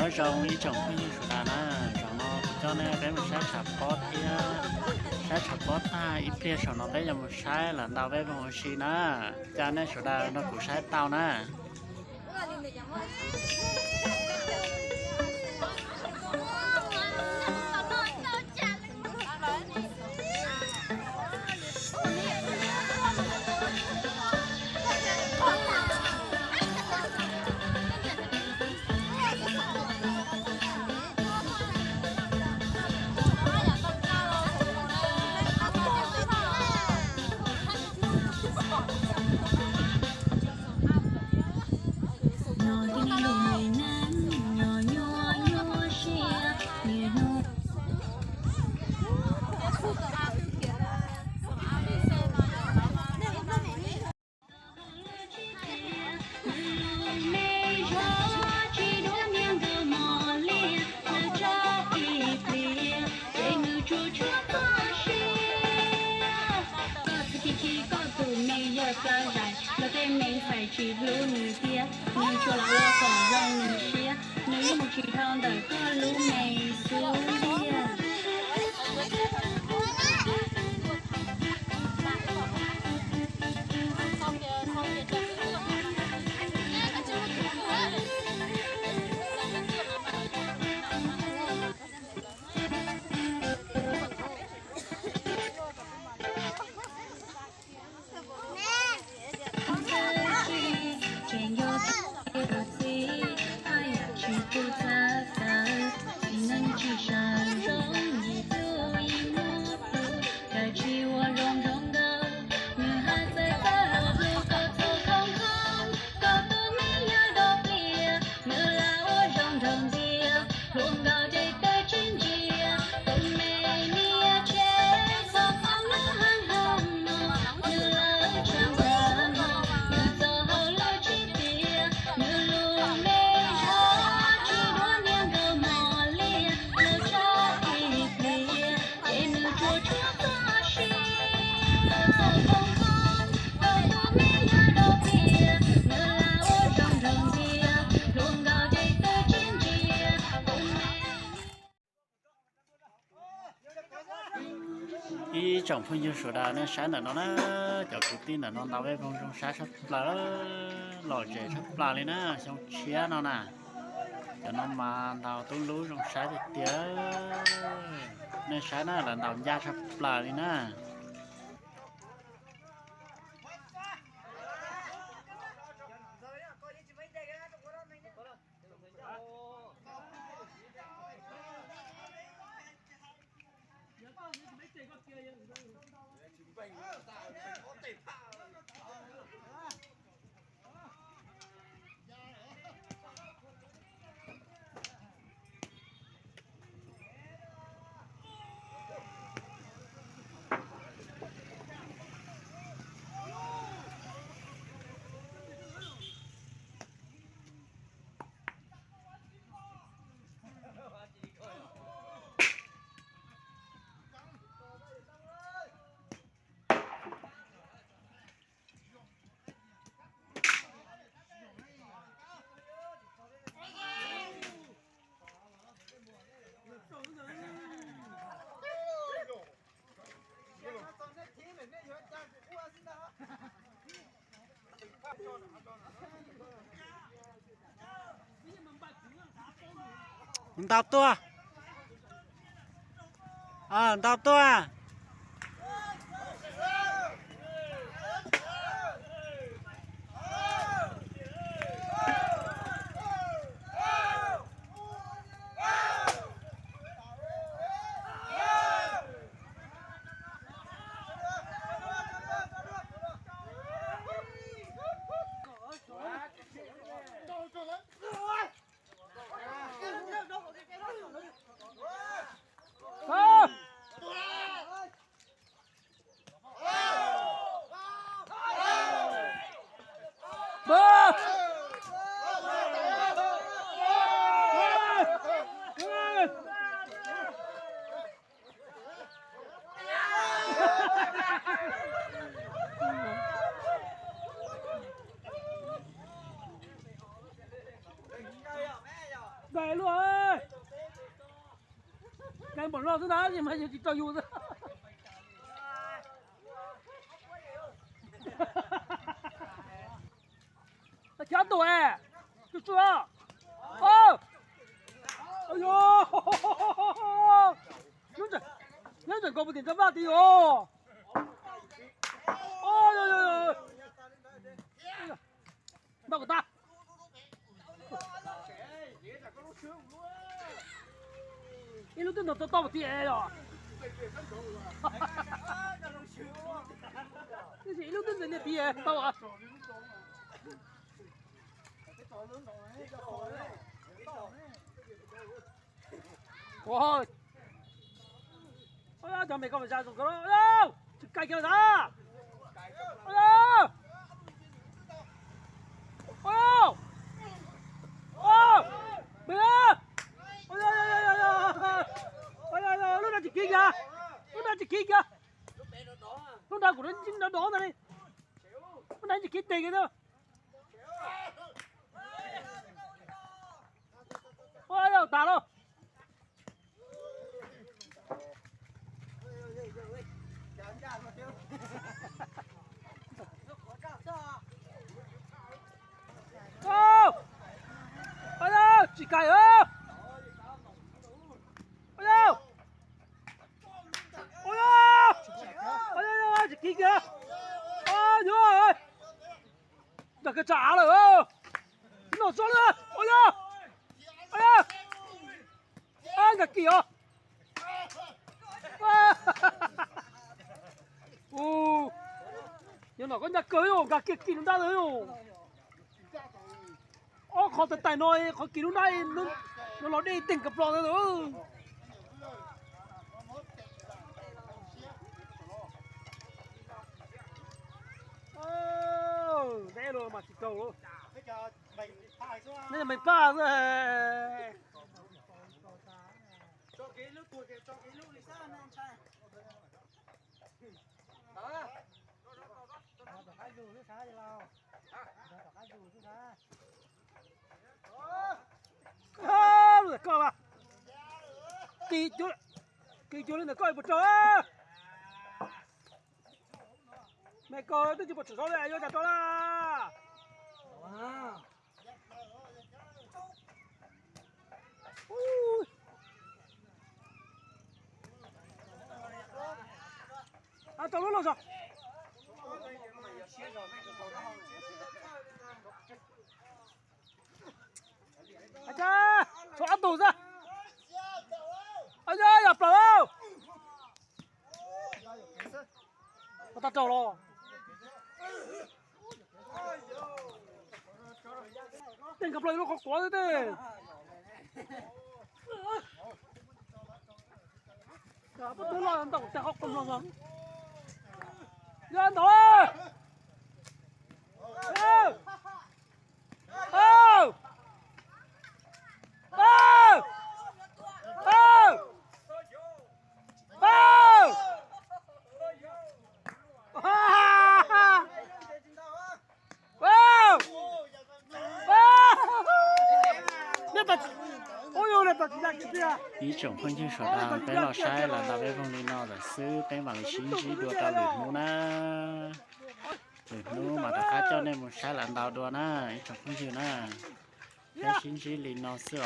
Nyob zoo ib tsoom phooj ywg sawv daws na, zaum no kuv coj nej peb mus saib tshav pob thiab. Saib tshav pob tag ib pliag saum no peb yuav mus saib lawv ntaus vej voog ua si na. Coj nej sawv daws nrog kuv saib tau na. Koj tus me yog plaub zais, koj tej me ntxhais tsis hlub nws thiab, nws tsuas los ua kom zoo nws siab, nws yeej mus tsis dhau ntawm koj lub me xub liaj. Ib tsoom phooj ywg sawv daws, nej saib ntawm no na, cov kwv tij ntawm no ntaus vej voog zoo saib tshaj plaws, lom zem tshaj plaws li na, xyoo tshiab no na. Cov no mas ntaus tub lub zoo saib tiag tiag. Nej saib na, lawv ntaus ncaj tshaj plaws li na. Ntau tuaj. Ntau tuaj. Pais luaj. Nqaij npaum no xwb na, mas yog tsis tau yus xwb. Khiav tus es, tsuj tsuj. Nyob ntawm nkaus puas tim nrab vaj tid os. Npaj kom tag. Ib lub twb ntog tau tau tiag os. Ib lub twb ntog tiag tau. Ua, cov me koj mas zas zoo kawg, tsis kais kiag los. Lub no tsis kiv kiag, lub no tsis kiv kiag. Lub no kuv dov dov ntag li, lub no tsis kiv tes kiag. Ua, yog tas lawm. Tsis kais. Tsis kiv kiag. Yuav nrog kiag tso av lawm. Noj tso lawm. Nkag kiag os. Yog no koj ncaj kawg, nkag kiag kis lub nrab lawm. Ob qho tais tais no, qhov kis lub nrab, no los dej teeg ka plos ntawd. Deb los mas tsis kaus. Nej meem paj xwb. Koj mas, kis cuag li ntawm koj puas raug? Me koj twb tsis pom tseem zaub li yuav cas rau na. Tau lub los zog. Tshuav ob tug xwb. Yog plaws. Ua tag rau los. Tej nkag plaws lub qhov quav xwb tej. Pab tub los ntau teg qhov qub los. Yog ntau. Ib tsoom phooj ywg sawv daws, peb los saib lawv ntaus peb voog li no lawm xwb, peb mam li sib ntsib dua rau lwm hnub na. Lwm hnub mam rov qab coj nej mus saib lawv ntaus dua na ib tsoom phooj ywg na. Peb sib ntsib li no xwb os.